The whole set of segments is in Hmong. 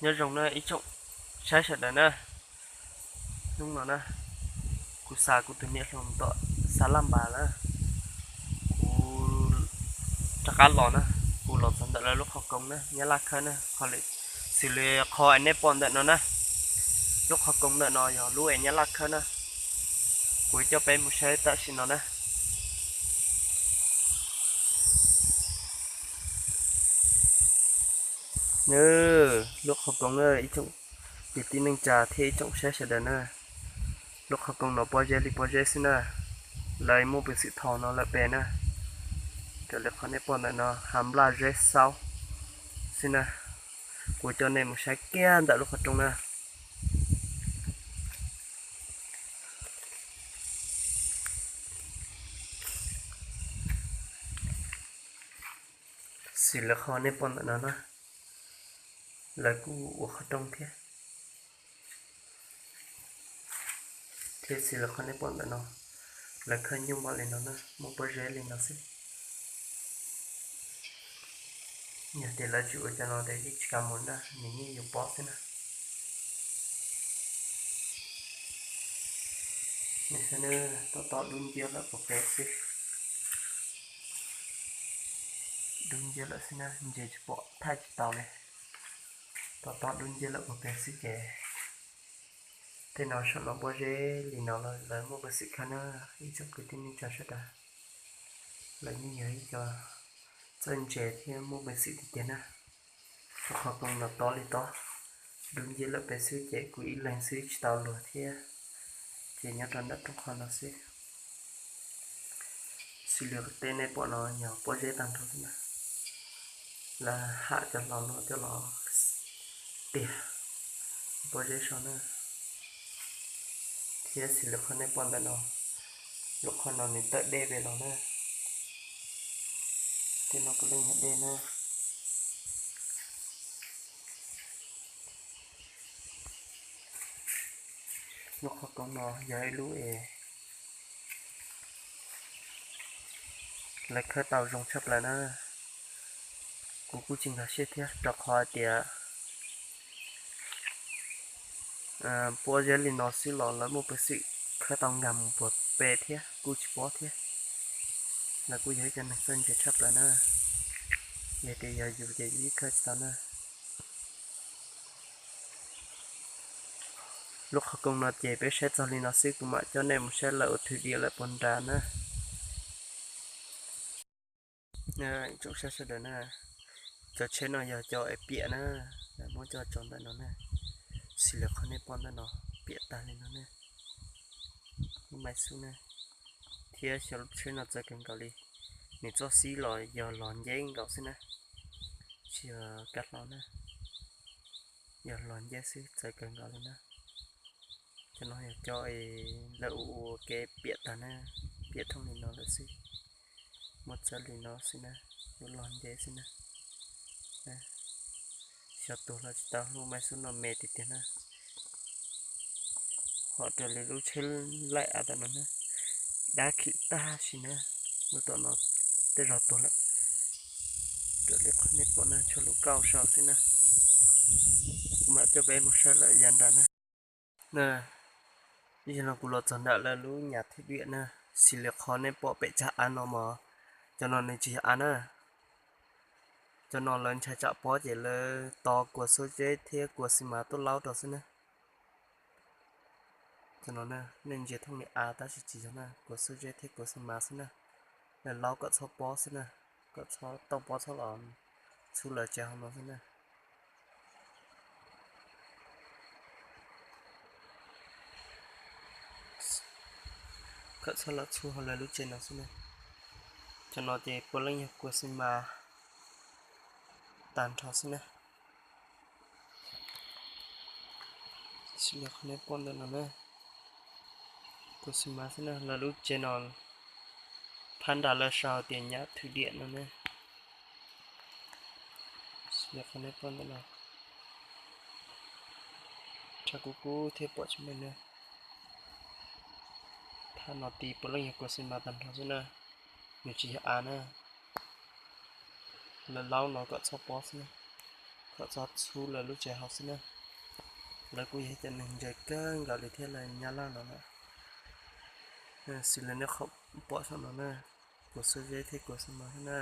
Nyob zoo na ib tsoom saib sawv daws na, hnub no na, kuv xa kuv tus niam hluas tom Xav Laj Npas na, kuv rov qab los na, kuv los txog ntawm lawv lub qhov koom na, Nyab Laj khawb na, qhov lwm, xws li qhov es nej pom ntawm no na, lub qhov koom ntawm no yog lub es Nyab Laj khawb na, kuv coj peb mus saib tam sim no na. Nws, lub qhov koom na ib tsoom kwv tij neej tsa thiab ib tsoom saib sawv daws na, lub qhov koom no pob zeb li pob zeb xwb na, lawv muaj peev xwm tho no lawm pes na, raws li qhov nej pom ntawm no hav nplaj zeb xaub xwb na, kuv coj nej mus saib kiag ntawm lub qhov rooj na. Xws li qhov nej pom ntawm no na, lawv kuj ua qhov rooj thiab, thiab xws li qhov nej pom ntawm no, lawv khawb nyuj npaum li no na, muaj pob zeb li no xwb. Yog tias lawv tsis ua cov no ces yeej tsis kam mus na, nws yeej yuav pob xwb na. Nej saib na, tob tob dub nciab lawm puag pem xwb, dub nciab lawm xwb na, ntses tsis pom thaij tsis tau li, tob tob dub nciab lawm puag pem xwb ces tej no saum no pob zeb li no los lawv muaj peev xwm khawb na, ib tsoom kwv tij neej tsa sawv daws, lawv yeej yog ib co txawj ntse thiab muaj peev xwm tiag tiag na. Lub qhov koom no tob li tob, dub nciab lawm pem xwb ces kuv ib leeg xwb tsis tau luag thiab, ces nyob rau nram rooj qhov no xwb. Xws li tej nej pom no yog pob zeb tag nrho xwb na, lawv ham cov hlau no coj los tiag pob zeb so na. Thiab xws li qhov nej pom ntawm no, lub qhov no nws tawm dej pem los na, tej no puav leej yog dej na. Lub qhov koom no yog ib lub es lawv khawb tau zoo tshaj plaws na. Kuv kuj tsis nkag siab thiab rau qhov hais tias pob zeb li no xwb los lawv muaj peev xwm khawb tau nkag mus puag pem thiab kuj tsis pob thiab. Lawv kuj yog ib co neeg txawj ntse tshaj plaws na. Yog tias yog yus ces yus yeej khawb tsis tau na. Lub qhov koom no ces peb saib txog li no xwb, kuv mam coj nej mus saib lawv ua thwm diam lawm puag nrad na. Tsoom saib sawv daws na, cov tsheb no yog cov es piam na, lawv muab coj tso ntawm no na. Xws li qhov nej pom ntawm no, piam tag li no na, lub maiv xub na. Thiab xyov lub tsheb no txawv kawg nkaus li, nws txoj xib los yog los nceb nkaus xwb na, tsis yog kab hlau na, yog los nceb xwb txawv kawg nkaus li na. Cov no yog cov es lawv ua ua kev piam tag na, piam thooj li no lawm xwb, muaj txawv li no xwb na, lub los nceb xwb na. Xyov tuag los tsis tau, lub maiv xub no me tiag tiag na. Ho raws li lub tsheb laim av tom no na, dab khim tag sim na, lub tom no tej zaug tuag lawm. Raws li qhov nej pom na, tshuav lub kauj saum xwb na. Kuv mam coj peb mus saib lawm yav nrad na. Na, ib zaug no kuv los txog nram lawv lub nyam thwm diam na, xws li qhov nej pom pem tsag av no mas, cov no nws tsis yog av na. Cov no lawv ntshai tsam pob ces lawv tos kuas xuab zeb thiab kuas xi mas tuaj laub rau xwb na. Cov no nej ntsia thooj li av tab sis tsis yog na, kuas xuab zeb thiab kuas xi mas xwb na. Lawv laub kom txhob pob xwb na, kom txhob tauj pob txhob los txhub lawv tsev hauv no xwb na. Kom txhob los txhub hauv lawv lub tsev no xwb na. Cov no ces puav leej yog kuas xi mas tag nrho xwb na. Xws li qhov nej pom ntawm no na, kuas xi mas xwb na, lawv lub tsev no phab nrad lawv sau tias nyam thwm diam no na. Xws li qhov nej pom ntawm no, tshav kub kub thiab pom tsis meej na. Phab no tid puav leej yog kuas xi mas tag nrho xwb na, nws tsis yog av na. Lawv laub no kom txhob pob xwb na. Tom txog txhub lawv lub tsev hauv xwb na. Lawv kuj yog cov neeg ntse kawg nkaus li thiab lawv nyab laj no na. Xws li nej pom saum no na, kuav xuab zeb thiab kuav xab mas thiab na.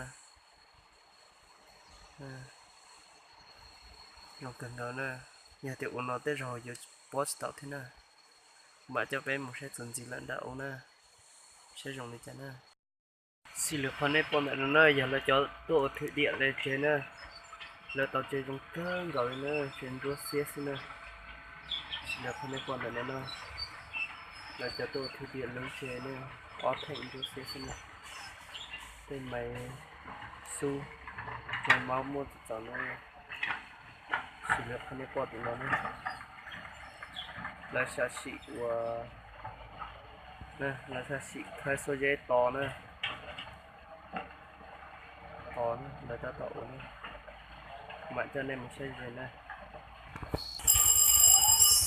Zoo kawg nkaus na. Yog tias ua no tej zaum yuav pob tsis tau thiab na. Mam coj peb mus saib txuas ntxiv lawm nram ub na, saib zoo li cas na. Xws li qhov nej pom ntawm no na yog lawv cov tuaj ua thwm diam lawv tsev na. Lawv tau tsev zoo kawg nkaus li na, tsev ntsuab xiab xwb na. Xws li qhov nej pom ntawm no na, lawv cov tuaj ua thwm diam lawv tsev na, ob theem ntsuab xiab xwb na. Tej maiv xub, maiv maub muaj txaus na. Xws li qhov nej pom tim no na, lawv xav sim ua, lawv xav sim khawb xuab zeb tos na. Tos na, lawv tab tom ua na, mam coj nej mus saib ze na.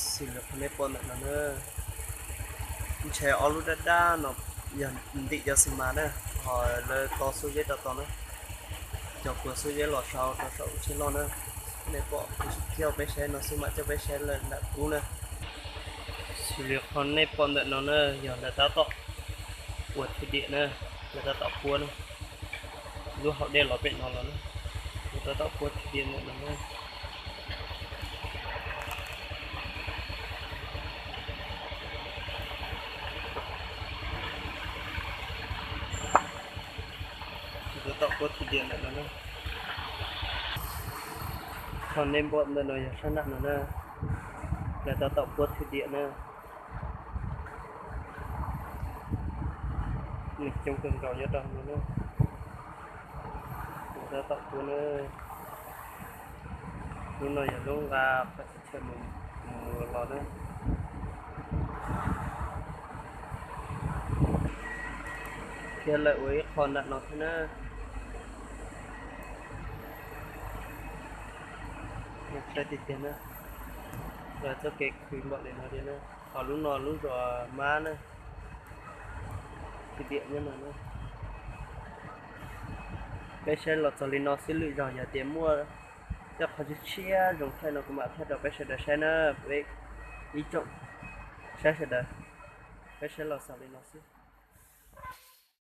Xws li qhov nej pom ntawm no na, ntshe ob lub dab dab no yog ntim cov xi mas na, ho lawv tos xuab zeb rau tod na. Cov kuav xuab zeb los sau rau saum lub tsheb loj na. Nej pom thiab peb saib no xwb mam coj peb saib lawm nram ub na. Xws li qhov nej pom ntawm no na yog lawv tab tom ua thwm diam na, lawv tab tom puab na. Lub hauv dej los pem no los na, lawv tab tom puab thwm diam ntawm no na. Tab tom puab thwm diam ntawm no na. Qhov nej pom ntawm no yog sab nam no na, lawv tab tom puab thwm diam na. Neeg coob kawg nkaus nyob rau no na. Lawv tab tom puab na. Lub no yog lub nqa qhov txhia chaw mus mus los na. Thiab lawv ua ib qho nram no thiab na. Saib tiag tiag na, lawv txoj kev khwv npaum li no li na. Ho lub no lub zos Mab na, kwv tiam nyob no na. Peb saib los txog li no xwb, lwm zaug yog tias muaj tej qhov tshiab tshiab zoo thaij no kuv mam thaij rau peb sawv daws saib na. Peb ib tsoom saib sawv daws, peb saib los xaus li no xwb.